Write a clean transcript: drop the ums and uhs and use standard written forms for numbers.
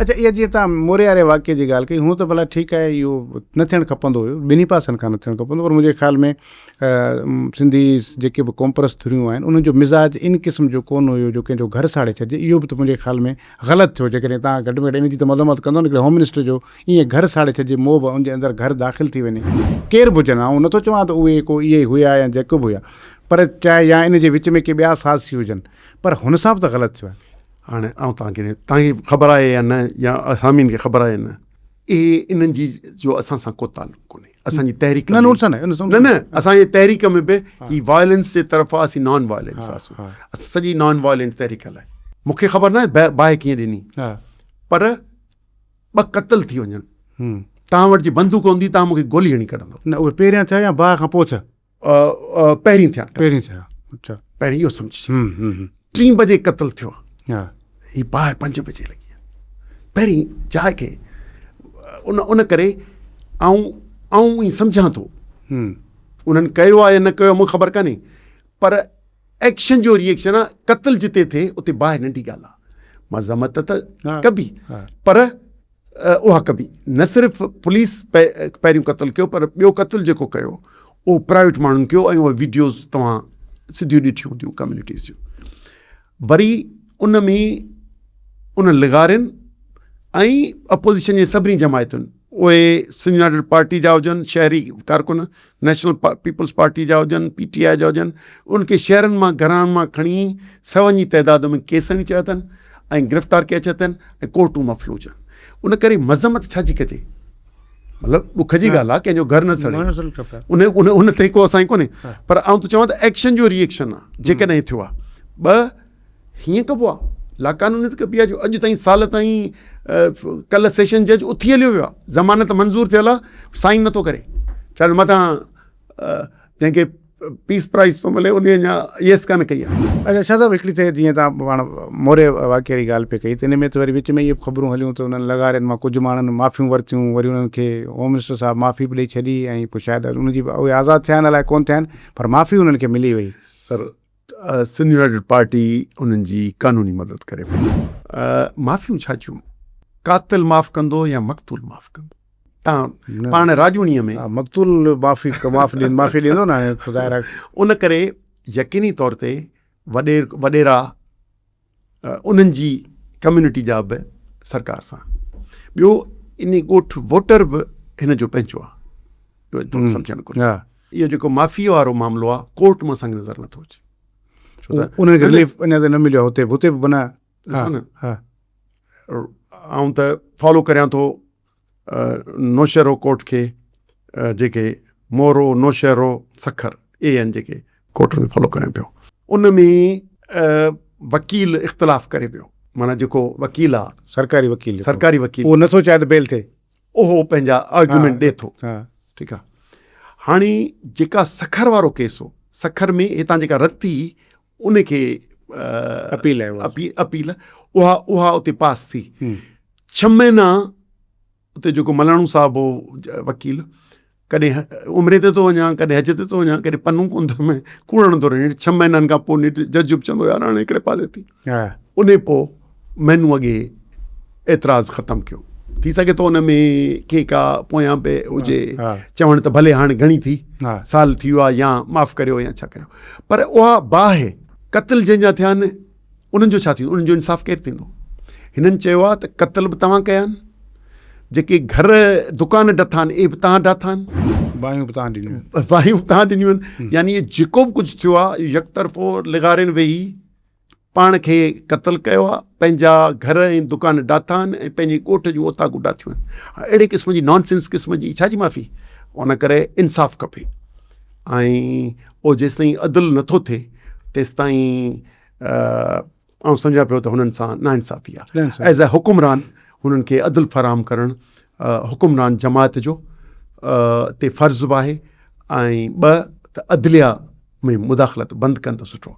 اڇا اها جيئن توهان موري واري واقعي جي ڳالهه ڪئي هونء ته ڀلا ٺيڪ آهي اهو نه ٿيڻ کپندو هيو ٻنهي پاسن کان نه ٿيڻ کپندو پر منهنجي خيال ۾ سنڌي جيڪي به قومپرست ڌريون آهن انهن جو مزاج ان قسم جو ڪونه هيو جو ڪنهن جو گهر ساڙي ڇڏجي اهو به ته منهنجي خيال ۾ غلط ٿيو جيڪڏهن توهان گهٽ ۾ گهٽ ان جي ته مذمت ڪندو نه هڪڙي هوم منسٽر جو ائين گهر ساڙي ڇڏجي موهه به ان جي اندر گهر داخل ٿي وڃي ڪير به هجن آئون نٿو چوان ته اهي ڪو اهي هيا يا جيڪو به هيا پر چاهي يا ان جي وچ ۾ ڪي ٻيا سازشي هجن پر هن سان به ته غلط ٿيو آهي. هاڻي آئون توهان کي توهان کي خبر آهي يا نه يا سامعين کي خبر آهي يا نه اهي انهن جي جو اسان سان ڪو تعلق ڪونهي اسان جي تحريڪ نه نه نه اسان جي تحريڪ ۾ به هي وائلنس جي طرف آ اسين نان وائلنس آسون اسان سڄي نان وائلنٽ تحريڪ هلائي مون کي خبر نه آهي باهه ڪيئن ڏني پر ٻه قتل ٿي وڃن توهان وٽ جي بندوق هوندي توهان مون کي گولي هڻي ڪڍندو نه اهي پهريان ٿيا يا باهه کان پوء ٿيا پهرين ٿيا پهرين ٿيا اڇا پهرين اهو سمجھ ٽين بجي قتل ٿيو ها هي باهه پنج بجي لڳي پهرين جاء کي ان ان ڪري آئون آئون ائين سمجھان ٿو انهن ڪيو آهي يا نه ڪيو مون خبر ڪانهي پر ايڪشن جو ريئيڪشن آ قتل جتي ٿئي اتي باهه ننڍي ڳالهه آ مذمت ته ڪبي پر اها ڪبي. نه صرف پوليس پهريون قتل ڪيو پر ٻيو قتل جيڪو ڪيو اهو پرائيويٽ ماڻهن ڪيو ۽ اهي ويڊيوز توهان سڌيون ڏٺيون هونديون ڪميونٽيز جون وري ان ۾ ان لغارين ۽ اپوزيشن جي سڀني جماعتن اهي سنڌ يونائيٽيڊ پارٽي جا هجن شهري ڪارڪن نيشنل پيپلز پارٽي جا هجن پي ٽي آء جا هجن ان کي شهرن مان گهران مان کڻي سون جي تعداد ۾ ڪيس هڻي ڇڏيا اٿن ۽ گرفتار ڪيا ڇڏيا اٿن ۽ ڪورٽون مفلوج آهن ان ڪري مذمت ڇا جي ڪجي مطلب ڏک جي ڳالهه آهي ڪنهن جو گهر نه سڙي ان ان ان تي ڪو اسان ڪونهي پر آئون ٿو چوان ته ايڪشن جو ري ايڪشن آهي جيڪڏهن ٿيو آهي ٻه هيئن ڪبو آهي لاقانونيت ڪبي آهي جو اڄ تائين سال تائين ڪلهه سيشن جج اٿي هليو ويو آهي ضمانت منظور ٿيل آهي سائن نٿو ڪري چل متان جنهن کي پيس پرائز ٿو ملي ان اڃا يس ڪانه ڪئي آهي. اچا شاهه صاحب هڪڙي ته جيئن تان پاڻ موري واقعي واري ڳالهه پئي ڪئي ته ان ۾ ته وري وچ ۾ اهي به خبرون هليون ته انهن لغارين مان ڪجهه ماڻهن معافيون ورتيون وري انهن کي هوم منسٽر صاحب معافي به ڏئي ڇڏي ۽ پوء شايد ان جي اهي آزاد ٿيا آهن الائي ڪونه ٿيا آهن پر معافي انهن کي ملي وئي. سر سنڌ يونائيٽيڊ پارٽي انهن جي قانوني مدد ڪري پئي. معافيون ڇا جون؟ قاتل معاف ڪندو يا مقتول معاف ڪندو؟ تان پاڻ راڄوڻيء ۾. مقتول معافي معاف معافي ڏيندو نه ظاهر آهي. ان ڪري يقيني طور تي وڏير وڏيرا انهن جي ڪميونٽي جا به سرڪار سان ٻيو ان ڳوٺ ووٽر به هن جو پنهنجو آهي اهو ٿورو سمجهڻ گهرجي اهو جيڪو معافي وارو معاملو آهي ڪورٽ مان اسان کي نظر نٿو اچي ڇو ته انهن کي رليف اڃا تائين نه مليو آهي هتي هتي به بنا ڏسو نه آئون ته فالو ڪريان ٿو نوشهرو ڪورٽ کي جيڪي مورو نوشهرو سکر اهي آهن جيڪي ڪورٽ ۾ فالو ڪريان پيو ان ۾ وڪيل اختلاف ڪري پيو معنيٰ جيڪو وڪيل آ سرڪاري وڪيل سرڪاري وڪيل اهو نٿو چاهي ته بيل ٿئي اهو پنهنجا آرگيومينٽ ڏي ٿو ٺيڪ آ هاڻي جيڪا سکر وارو ڪيس هو سکر ۾ هتان جيڪا رد ٿي ان کي اپيل اپيل اها اها اتي پاس ٿي ڇهه مهينا اتي جيڪو ملاڻو صاحب هو وڪيل ڪڏهن عمري تي ٿو وڃان ڪڏهن حج تي ٿو وڃان ڪڏهن پنو ڪونه ٿو ۾ ڪوڙڻ ٿو رهي ڇهه مهينن کان پوء نيٺ جج به چوندو يار هاڻي هڪڙي پاسي ٿي ان پوء مهينو اڳي اعتراض ختم ڪيو ٿي سگهي ٿو ان ۾ ڪي ڪا پويان به هجي چوڻ ته ڀلي هاڻي گهڻي ٿي سال ٿي ويو آهي يا معاف ڪريو يا ڇا ڪريو پر اها باهه قتل جنهن جا ٿيا آهن انهن جو ڇا ٿيندو انهن جو انصاف ڪير ٿيندو هنن چيو آهي ته قتل به توهان ڪيا آهن جيڪي گهر دڪان ڊٿا آهن اهي به توهان ڊاٿا آهن باهيون به توهان ڏنيون باهيون به توهان ڏنيون آهن يعني جيڪو به ڪجهه ٿيو آهي يڪ طرفو لغارين ويهي پاڻ کي قتل ڪيو آهي پنهنجا گهر ۽ دڪان ڊاٿا آهن ۽ پنهنجي ڳوٺ جون اوطاقون ڊاٿيون آهن اهڙي قسم جي نان سينس قسم جي ڇا جي معافي ان ڪري انصاف کپي ۽ اهو جيستائين عدل نٿو ٿئي تيستائين آئون سمجهان پيو ته هنن سان ناانصافي آهي ايز اي حڪمران هنن کي عدل فراهم ڪرڻ حڪمران جماعت جو تي فرض به آهي ۽ ٻه ته عدليه ۾ مداخلت بند ڪن ته سٺو.